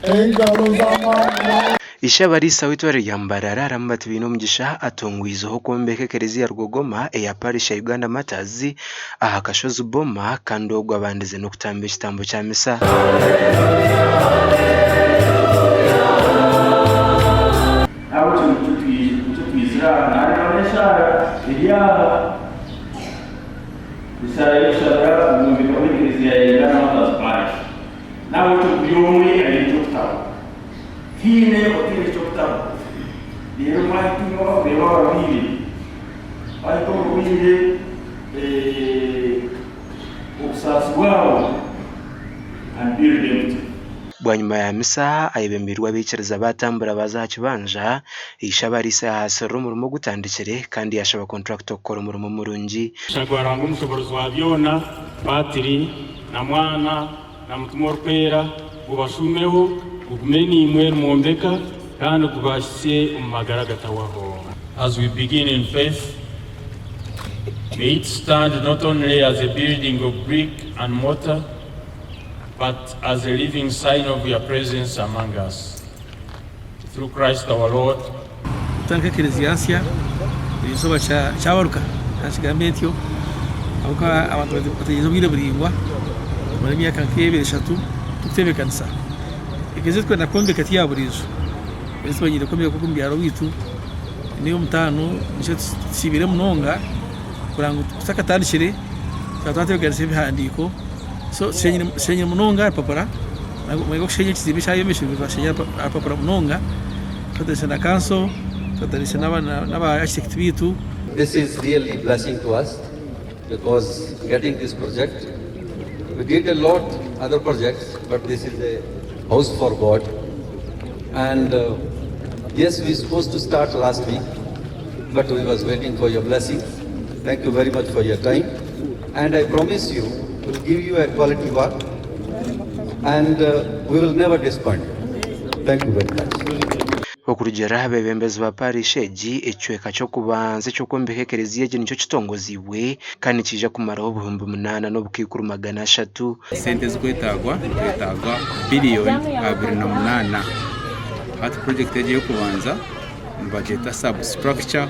Engaro z'amaani. Ishe-abariisa w'eitware rya Mbarara, Lambert Bainomugisha atongweizeho okwombeka ekereziya Rwogoma eya Parish ya Uganda Martyrs aha kashozi Boma kandi ogwo abandize n'okutamba ekitambo kya misa. N'ahabw'ekyo nikyo twizire aha. Naareeba n'eshaara eri aha, eshaara y'okushabira obwombeka bw'ekereziya ya Uganda Martyrs Parish. N'ahabw'ekyo buri omwe aine eky'okutaho. Tihaine otaine eky'okutaho. Reero mwahika imwe abarikureeba abarwaire, mwahika omurwaire obusaasi bwabo and be redemptive. Bwanyima ya misa, ayebembeirwe abaikiriza baatambura baaza aha kibanja, Ishe abariisa yaahaasirira omurimo ogutandikire kandi yaashaba kontrakita okukora omurimo murungi. Omugisha gwa Ruhanga Omushoboorozi wa byona, Patiri, na Mwana, na Mutima Orikwera gubashuumeho, gugume naimwe nimwombeka, kandi gubahitsye omu magara agatahwaho. As we begin in faith, may it stand not only as a building of brick and mortar, but as a living sign of your presence among us. Through Christ our Lord. Kutandika ekereziya nsya erizooba kyabaruka nkigambe ntyo ahabw'okuba abantu bategyerize obwire buraingwa kumara emyaka nk'ebiri eshatu turikutebeekanisa. Ekereziya ei turikwenda kwombeka ti ya buriijo, ei tubanyiire kwombeka nk'oku omu byaro byaitu n'ey'omutaano nikyo tusiibire munonga kureba ngu tutakatandikire tukaba twatebeekanisa ebihandiiko so tushenyire munonga aha rupapura. Omwanya gw'okushenya ekizimbe ekyayombekirwe twashenya aha rupapura munonga twatandiise na kanso twatandiise n'aba architect baitu. This is really blessing to us because getting this project we did a lot other projects but this is a house for God and yes we supposed to start last week but we was waiting for your blessings thank you very much for your time and I promise you we'll give you a quality work and we will never disappoint you. Thank you very much. Okurugiirira aha beebembezi ba parish egi, ekicweka ky'okubanza eky'okwombeka ekereziya egi nikyo kitongoziibwe kandi nikiija kumaraho 8300. Sente ezikwetagwa nikwetagwa biliyoni 28. Hati purojekiti egi ey'okubanza nibagyeta sub structure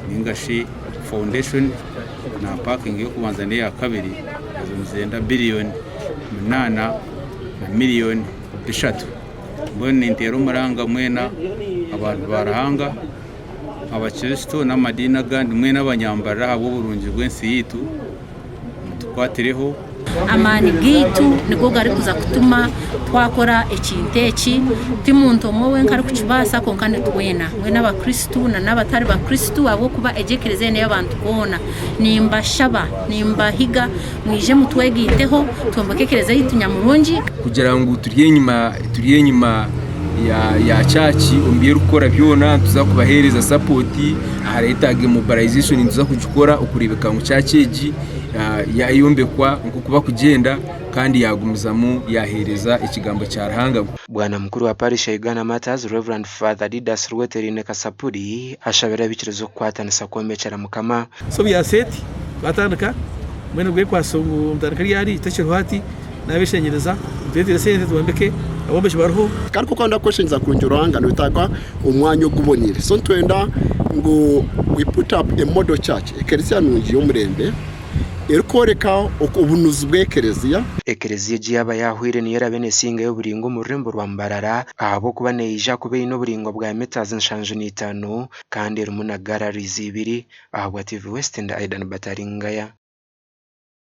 ninga shi foundation na parking ey'okubanza n'eyakabiri ezo nizenda biliyoni 8 na miliyoni 3. Mbwenu ninteera omuranga mwena abantu ba Ruhanga, abakristo n'amadiini agandi mwena abanyambarira ahabw'oburungi bw'ensi yaitu mutukwatireho. Amaani gaitu nigo garikuza kutuma twakora ekintu eki. Ti muntu omwe wenka arikukibaasa kwonka nitwena, mbwenu Abakristo n'abatari Bakristo ahabw'okuba egi ekereziya n'ey'abantu boona. Nimbashaba, nimbahiga mwije mutwegaiteho twombeke ekereziya yaitu nyamurungi. Kugira ngu turi enyima turi enyima ya ya church omu bi erikukora byona nituza kubaheereza support aharetaaga mobilization nituza kugikora okureebeka ngu church egi yayombekwa nk'oku bakugyenda kandi yagumizamu yaheereza ekigambo kya Ruhanga. Bwana mukuru wa Parish ya Uganda Martyrs, Rev. Father Didas Rweterine Kasapuri ashabire abaikiriza okukwatanisa kwombekyera Mukama. So bya seeti twatandika mbwenu gwekwatso ngu mutandika ryari tekiriho hati nabeshengyereza muturetere sente twombeke abombeki bariho. Kandi ku orikuba kweshengyereza kurungi Ruhanga noyetaaga omwanya oguboniire. So nitwenda ngu we put up a model church, ekereziya nungi y'omurembe erikworeka obunuzi bw'ekereziya. Ekereziya egi yaaba yaahweire niyo eraabe neesingayo oburingwa omu rurembo rwa Mbarara ahabw'okuba neija kuba eine oburingwa bwa mita 75 kandi erimu na galleries ibiri. Ahabwa TV West ndi Aidan Bataringaya.